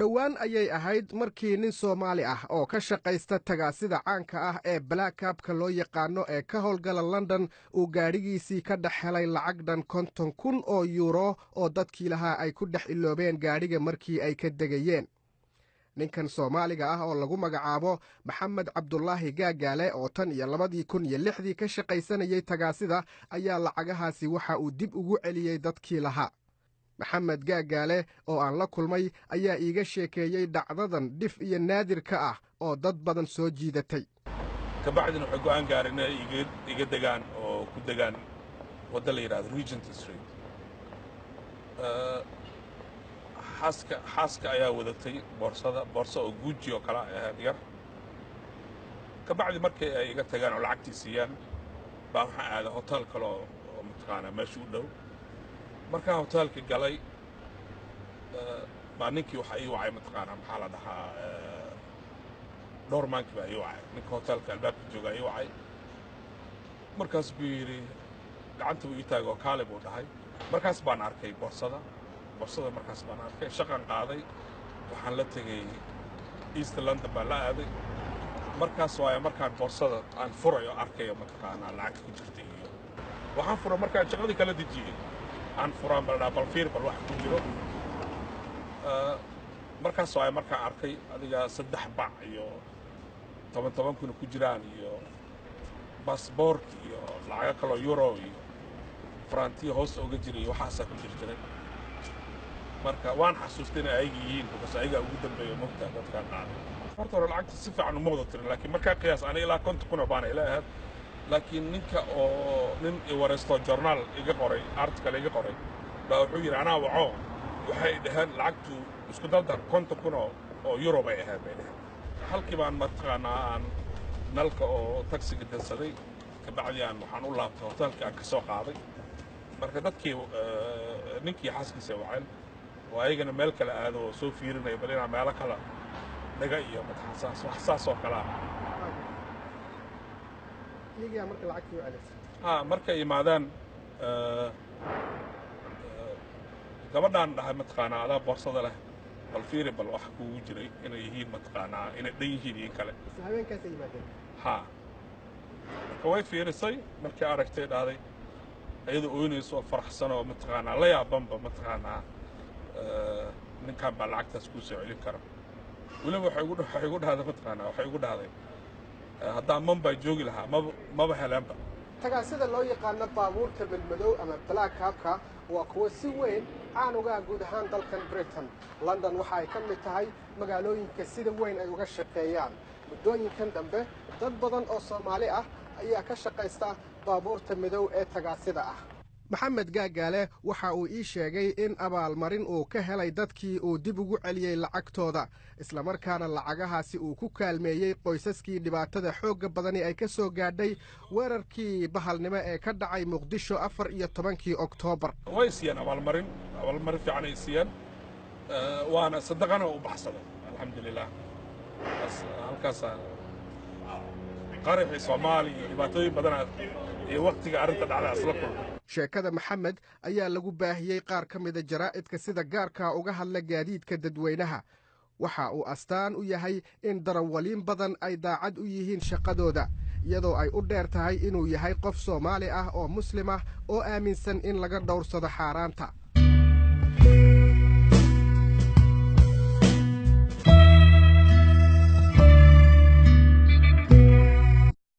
Dhowaan ayay ahayd markii nin Soomaali ah oo ka shaqaysta tagaasida caanka ah ee black cabka loo yaqaano ee ka howlgala London uu gaadhigiisii ka dhex helay lacag dhan 50,000 oo yuuro oo dadkii lahaa ay ku dhex iloobeen gaadhiga markii ay ka degayeen. Ninkan Soomaaliga ah oo lagu magacaabo Maxamed Cabdulaahi Gaagaale, oo tan iyo 2006-dii ka shaqaysanayay tagaasida, ayaa lacagahaasi waxa uu dib ugu celiyey dadkii lahaa. Maxamed Gaagaale oo aan la kulmay ayaa iiga sheekeeyey dhacdadan dhif iyo naadirka ah oo dad badan soo jiidatay. Kabacdina waxay go'aan gaareen inay iga degaan oo ku degaan wadda la yidhahdo Regent Street. Xaaska ayaa wadatay boorsada, boorso oo Gucci oo kale ahayd yar. Kabacdi markii ay iga tagaan oo lacagtii siiyaan baa waxaan aaday hotel kale oo mataqaanaa meesha u dhow. Markaan hotelka galay baa ninkii waxaa ii wacay, mataqaanaa, maxaa la dhahaa, doormankii baa ii wacay. Ninka hotelka albaabka joogaa ii wacay. Markaas buu yidhi, gacanta buu ii taagay oo kaale buu dhahay. Markaas baan arkay boorsada. Boorsada markaas baan arkay. Shaqan qaaday, waxaan la tegey East London baan la aaday. Markaas waayo markaan boorsada aan furayo, arkayo mataqaanaa lacagta ku jirta. Iyo waxaan furay markaan shaqadii kala dejiyey aan furaan bal dhaa, bal fiir, bal wax ku jiro. Markaas waayo markaan arkay adiga saddex bac iyo toban toban kuna ku jiraan iyo baasboork iyo lacago kaloo euro iyo farantiya hoos oga jiray iyo waxaasaa ku jir jiray. Marka waan xasuustay inay ayaga yihiin, because ayagaa ugu dambeeya mogtaa dadkaan qaaday. Horta hore lacagta si fiican uma wada tirin, laakiin markaa qiyaas aniga ilaa 50,000 oo baana ila ahayd. Laakiin ninka oo nin i waraysto, journaal iga qoray, article iga qoray baa wuxuu yidhi, anaa waco, waxay dhaheen lacagtu isku dardar 50,000 oo euro bay ahayd bay dhaheen. Halkii baan mataqaanaa aan nalka oo taxiga dansaday. Kabacdi aan waxaan u laabtay hotelkii aan ka soo qaaday. Marka dadkii ninkii xaaskiisa waceen oo ayagana meel kale aado oo soo fiirinaya bal inaa meelo kale dhaga iyo mataqaan saas wax saas oo kale ah. Iyagaa marka lacagtii u celisay? Ha, markay imaadaan gabadhaan dhahay, mataqaanaa, adaa boorsada leh, bal fiiri bal wax kugu jiray inay yihiin, mataqaanaa, inay dhan yihiin iyo in kale. Isla habeenkaasay yimaadeen? Ha, marka way fiirisay. Markii aragtay dhahday, iyadoo ooynayso oo faraxsan oo mataqaanaa la yaabanba, mataqaanaa, ninkan baa lacagtaas kuu soo celin kara. Weliba waxay igu dhahday, mataqaanaa, waxay igu dhahday, haddaan Mumbai joogi lahaa maba heleenba. Tagaasida loo yaqaano baabuurta madmadow ama black cabka waa kuwo si weyn caan uga ah guud ahaan dalkan Britain. London waxa ay ka mid tahay magaalooyinka sida weyn ay uga shaqeeyaan. Muddooyinkan dambe dad badan oo Soomaali ah ayaa ka shaqaysta baabuurta madow ee tagaasida ah. Maxamed Gaagaale waxa uu ii sheegay in abaalmarin uu ka helay dadkii uu dib ugu celiyey lacagtooda, islamarkaana lacagahaasi uu ku kaalmeeyey qoysaskii dhibaatada xoogga badani ay ka soo gaadhay weerarkii bahalnimo ee ka dhacay Muqdisho 14-kii Oktoobar. Way siiyeen abaalmarin, abaalmarin fiican ay siiyeen, waana sadaqana u baxsaday, alxamdulilah. Bas halkaasaa qaraxii Soomaaliya iyo dhibaatooyin badanaa iyo waktiga arrinta dhacda isla kulmay. Sheekada Maxamed ayaa lagu baahiyey qaar ka mida jaraa'idka sida gaarkaa uga hadla gaadiidka dadweynaha. Waxa uu astaan u yahay in darawaliin badan ay daacad u yihiin shaqadooda, iyadoo ay u dheer tahay inuu yahay qof Soomaali ah oo Muslim ah oo aaminsan in laga dhowrsado xaaraanta.